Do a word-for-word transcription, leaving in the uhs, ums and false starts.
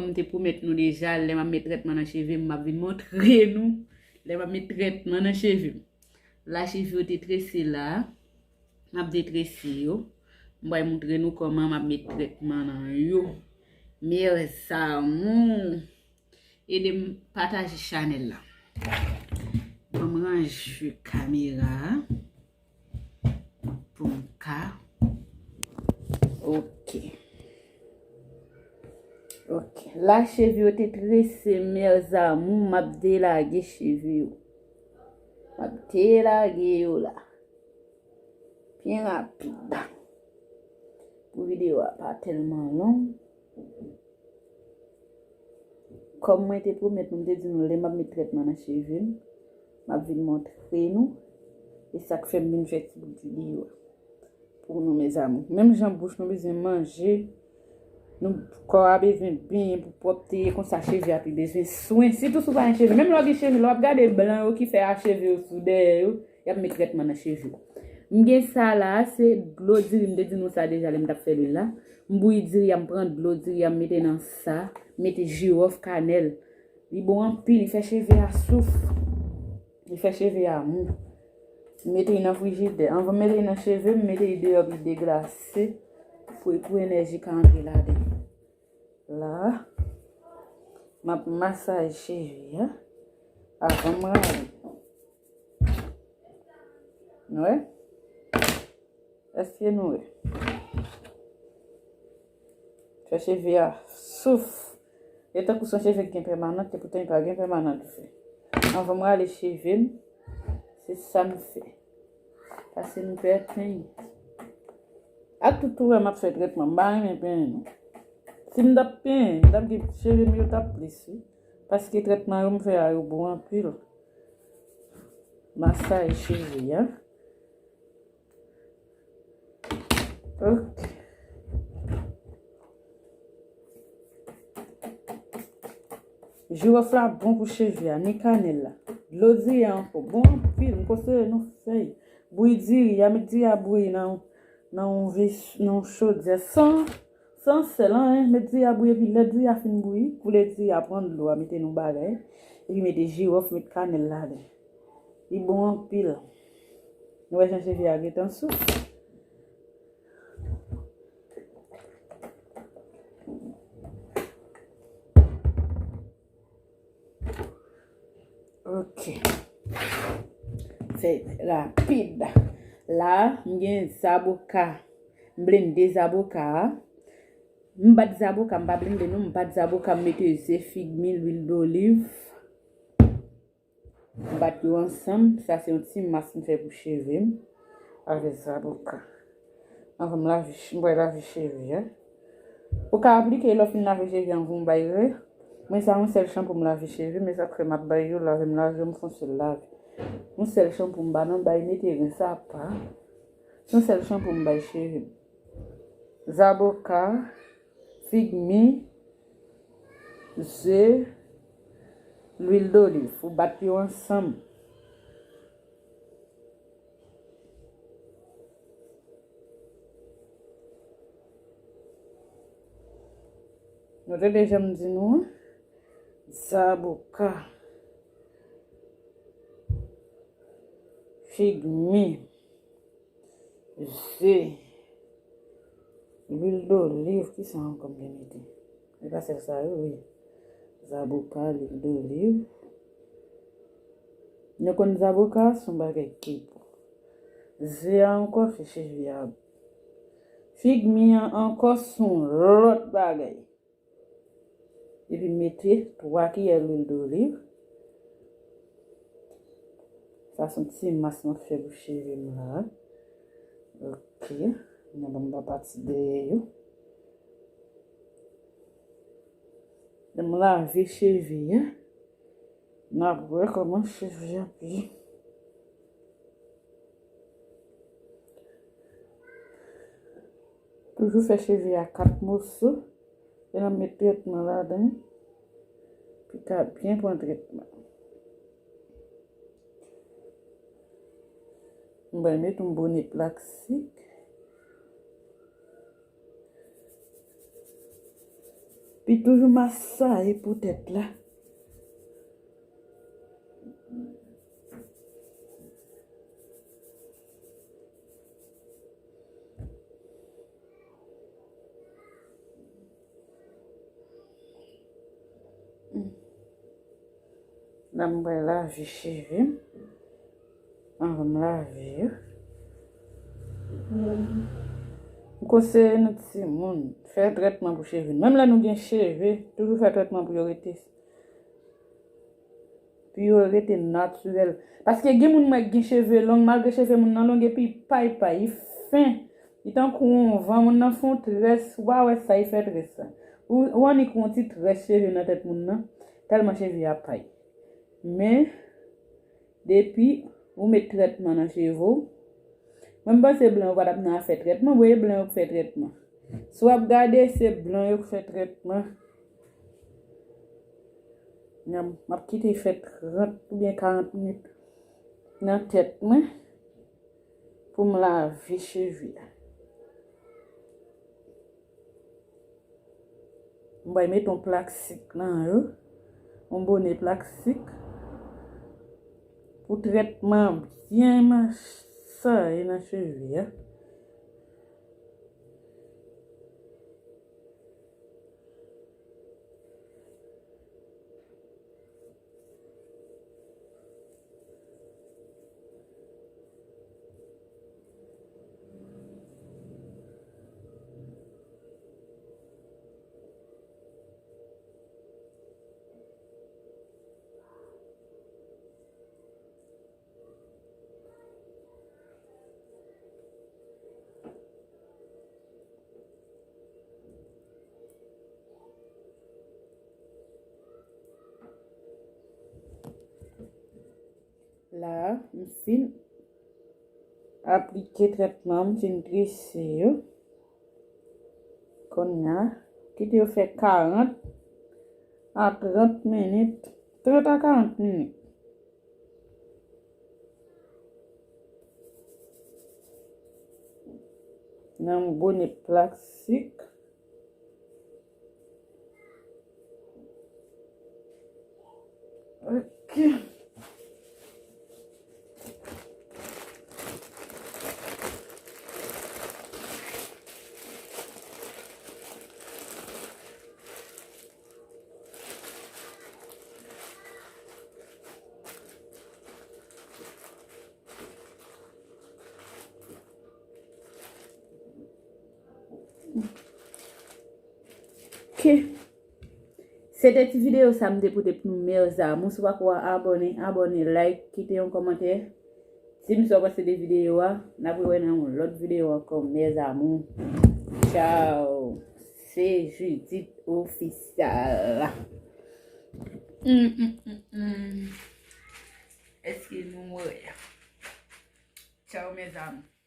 M te pwomèt nou deja, lè m ap met trètman nan cheve m, m ap vin montre nou. Lè m ap met trètman nan cheve m. La cheve yo te trese la. M ap detrese yo. M pral montre nou kòman m ap met trètman nan yo. Mes amours, ede m pataje chanèl la. Ban m ranje kamera a pou m ka. Ok. Ok. La cheve yo te trese, mes amours, m ap delage cheve yo. M ap delage yo la. Byen rapid. Pou videyo a pa tèlman long. Kòm mwen te pwomèt nou, m te di nou lè m ap met trètman nan cheve m, m ap vin montre nou. E sa k fè m vin fè ti bout videyo a pou nou, mes amours. Menm jan bouch nou bezwen manje, nou kò a bezwen benyen pou pwòpte, konsa cheve a pi bezwen swen. Sitou si w pa gen cheve. Menm lè w gen cheve, lè w ap gade blan yo ki fè a cheve yo sou dèyè yo, y ap met trètman nan cheve w. M gen sa la, se dlo diri, m te di nou sa deja lè m t ap fè lwil la. M bouyi diri a, m pran dlo diri a, m mete nan sa, m mete jiwòf, kanèl. Li bon anpil, li fè cheve a souf. Li fè cheve a mou. M mete li nan frijidè. Anvan m mete li nan cheve m, m mete li deyò pou li deglase. Pou, pou enèji ka antre ladan. La, m ap masaje cheve a avan m rale. Nou wè? Èske nou wè? Fè cheve a souf. E tankou se yon cheve ki gen pèmanant, epoutan li pa gen pèmanant vre. Anvan m rale cheve m, se sa m fè. Pase m fè penyen. Ak tout ou wè m ap fè trètman, m pa renmen penyen non. Si m t ap penyen, m t ap gen cheve m yo t ap plis wi. Paske trètman yo m fè a yo bon anpil. Masaj cheve a. Ok. Jiwòf la bon pou cheve a, ni kanèl la. Dlo diri a ankò bon anpil, m konseye nou fè l. Bouyi diri a, met diri a bouyi nan, nan yon ves-, nan yon chodyè san, san sèl, anyen, met diri a bouyi, epi lè diri a fin bouyi, koule diri a, pran dlo a, mete nan bagay, epi mete jiwòf, met kanèl ladan. Li bon anpil. Nou wè jan cheve a gentan souf. Ok. Fè rapid. La, m gen zaboka. M blende zaboka a. M bat zaboka, m pa blende non, m bat zaboka, m mete ze, fig mi, lwil doliv. M bat yo ansanm. Sa se yon ti mas m fè pou cheve m avèk zaboka. Anvan m lave, m pral lave cheve a. Ou ka aplike lè w fin lave cheve anvan w bay rè. Mwen sa yon sèl chanpou m lave cheve, men sa k fè m ap bay yo, lave m lave yo, m fè yon sèl lave. Yon sèl chanpou m pa nan bay mete ren sa pa. Se yon sèl chanpou m bay cheve m. Zaboka, fig mi, ze, lwil doliv. Ou bat yo ansanm. Nou tande jan m di nou an? Zaboka, fig mi, ze, lwil doliv, ki sa ankò m te mete? E pa sèl sa yo, wi. Zaboka, lwil doliv. Nou konn zaboka se yon bagay ki bon. Ze a ankò fè cheve a. Fig mi an ankò se yon lòt bagay. Epi mete twa kiyè lwil doliv. Sa se yon ti mas mwen fè pou cheve m la. Ok. Mwen ban m pa pati dèyè yo. Lè m lave cheve a, n ap wè kòman cheve a ap ye. Toujou fè cheve a kat moso, e n ap met trètman ladan, pou l ka byen pran trètman. M pral met yon bone plastik. P Li toujou masaye pou tèt la. La, m pral lave cheve m. Anvan m lave yo. M konseye nou timoun, fè trètman pou cheve nou. Menm lè nou gen cheve, toujou fè trètman pou yo rete, pou yo rete natirèl. Paske gen moun m wè k gen cheve long, malgre cheve moun nan long, epi pay pay, li fen. Li tankou yon van, moun nan fè yon très, ou pa wè sa, li fè très la. Ou, ou annik wè yon ti très cheve nan tèt moun nan, tèlman cheve a pay. Men, depi ou met trètman nan cheve w, mwen m panse blan yo pa t ap nan afè trètman, bon, e blan yo k fè trètman. Si w ap gade, se blan yo k fè trètman. Nan, m ap kite fè trant oubyen karant minit nan tèt mwen pou m lave cheve a. M bay met yon plak sik nan yo, yon bone plak sik pou trètman byen masaye nan cheve a. La, m fin aplike trètman, m fin trese yo. Kounye a, kite yo fè karant a trant minit, trant a karant minit. Nan yon bone plak sik. Ok. Ok. Se te ti videyo sa m te pote pou nou, mes amours. Si w pako abòne, abòne, like, kite yon kòmantè. Di m sa w panse de videyo a. N ap rewè nan yon lòt videyo ankò, mes amours. Tchao. Se Judith Official. Mm, mm, mm, mm. Èske nou wè? Tchao, mes amours.